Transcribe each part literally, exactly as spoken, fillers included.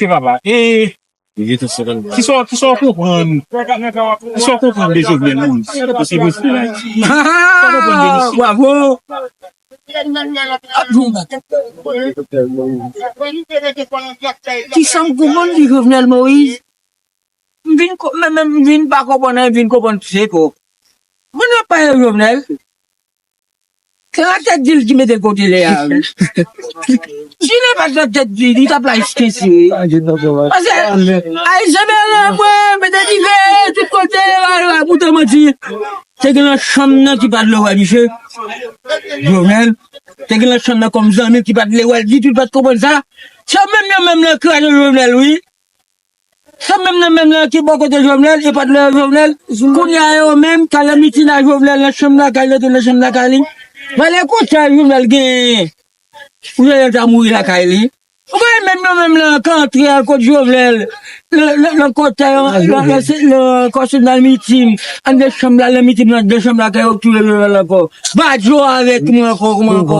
Ok, papa. E kisa, kisa w konprann? Kisa w konprann de Jovenel Moïse? Paske mwen se la. Kisa w konprann de misye? Bravo! Kisa m konprann de Jovenel Moïse? M vin ko- men, men, m vin pa konprann anyen, m vin konprann se ko. Moun yo pa Jovenel. Se nan tèt di l ki mete l kote l ye a, wi. Si li pa t nan tèt di l, li t ap la eskensi, wi. Paske Ayisyen bèl anpwen, mete dife tout kote, la, la, pou te manti. Te gen nan chanm nan ki pa t lè wè misye. Jovenel. Te gen nan chanm nan kòm zanmi ki pa t lè wè l ditou, li pa t konprann sa. Se menm yo menm nan kraze Jovenel, wi. Se menm nan menm nan ki bò kote Jovenel, e pa t lè Jovenel. Kounye a yo menm, k al nan mitin a Jovenel nan chanm lakay, nan chanm lakay li. Valè kòb sa Jovenel genyen. Pou Jovenel ta mouri lakay li. Ou konnen menm yo menm nan ka antre al kot Jovenel. Nan, nan, nan kòtay, nan, nan, nan, nan kòtay nan mitin. Anndan chanm la, nan mitin, anndan chanm la, kay yo touye Jovenel ankò. Badjo avèk mwen ankò, kòman ankò?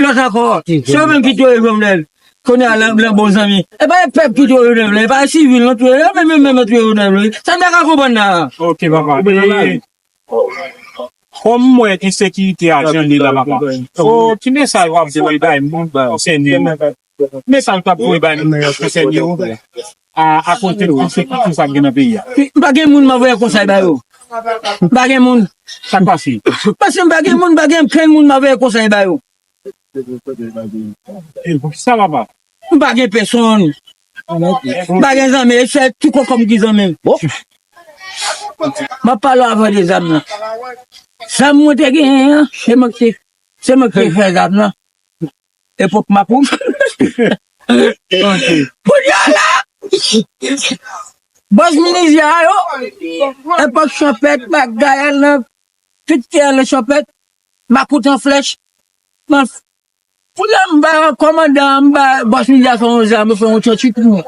Lòt ankò. Se yo menm ki touye Jovenel. Kounye a, lan, lan bon zanmi. E pa e pèp ki touye Jovenel, e pa e sivil, non, touye yo, menm, menm, menm, touye Jovenel, wi. Sa m pa ka konprann la. Ok, papa. E, kòm m wè ensekirite a jan li la, papa. O, ki mesaj w ap voye bay moun konsène yo? Mesaj w ap voye bay moun konsène yo? A, akote de ensekirite sa k gen nan peyi a. M pa gen moun m ap voye konsèy ba yo. M pa gen moun. Sa k pase? Paske m pa gen moun, m pa gen okenn moun m ap voye konsèy ba yo. E poukisa, papa? M pa gen pèsonn. M pa gen zanmi, e sèl ti kokom ki zanmi m. M ap pale w avè de zam nan. Zam mwen te genyen an, se mwen ki te, se mwen ki te fè zam nan. Epòk Makout. Kounye a la, bòs Minizya yo, epòk chanpèt, bagay nan, tout tè nan chanpèt, Makout an flèch. Mwen, pou la, m ba kòmandan, m ba bòs Minizya fè yon zam, fè yon trantuit pou mwen.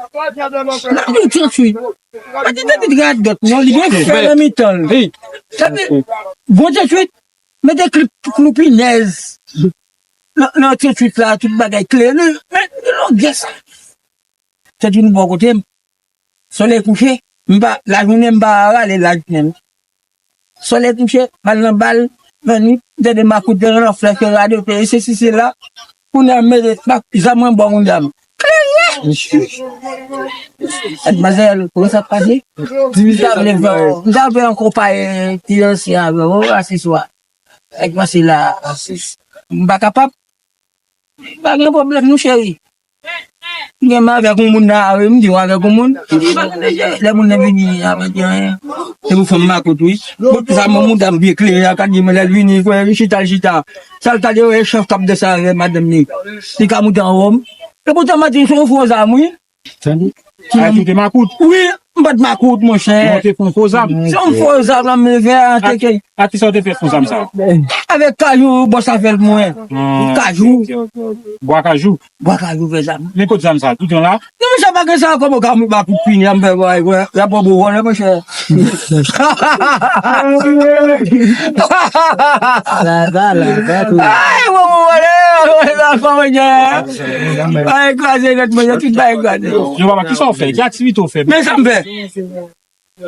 Nan yon trantuit. Mwen di, tande, gad gòt, non, li gen fè nan mitan l. Tande, bon trantuit, mete klou, klou pinèz. Nan, nan trantuit la, tout bagay klere. Men, men, men, longè sa. Tèt vin bò kote m. Solèy kouche, m pa, lajounen m pa rale lajounen. Solèy kouche, bal nan bal, nan nwit, m tande Makout nan flèch, radote, e sesi, sela. Kounye a, m mete, bak, zam mwen bò moun dam. Klere! Madmwazèl, kòman sa pase? M ta vle fè, m ta vle yon konpayi ti ansyen avè w, aseswa. Èk pase la, m pa kapab. Pa gen pwoblèm non cheri. Gen m avèk yon moun nan, wi, m di w avèk yon moun. Lè moun nan vini avèk yon, se pou fanm Makout, wi. Bon, sa moun, moun dam byen klere a, ka di mwen lè l vini, kwè, li chita, li chita. Sa l ka di, e chèf k ap danse avè madanm li. Li ka moute anwo m. E poutan maten, se yon fo zam, wi. Tande? Ay, ou te Makout? Wi, m pa t Makout, monchè. Ou te fè yon fo zam? Se yon fo zam, la, m leve a, teke. A kisa ou te fè fo zam sa? Avèk kajou, bòs la fè l pou mwen. Kajou. Bwa kajou? Bwa kajou fè zam. Men kot zam sa? Tout yon la? Non, monchè, pa gen sa, kòman ou ka moute Makout fini, a m fè, y ap pran pou vòlè, monchè. La, la, la, la, la. Ay, bon, bon, bon, bon, bon, bon, bon, bon. Bagay kraze nèt, mwen, tout bagay kraze. Yo, papa, kisa w fè? Ki aktivite w fè? Men sa m fè.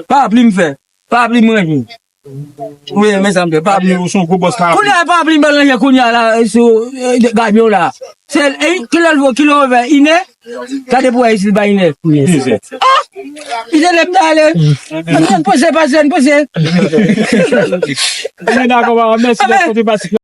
Parapli m fè. Parapli m ranje. Wi, men sa m fè. Parapli. Ou se yon gwo bòs parapli. Kounye a, parapli m pral ranje kounye a la, sou, e, de, gabyon la. Se, e, kilè l vo, kilè w vè, inè? Gade pou wè si l pa inè. Mizè. Ah! Li te lè m t ale. Ann poze, pase, ann poze. Men dakò, papa, mèsi, mèsi, mèsi.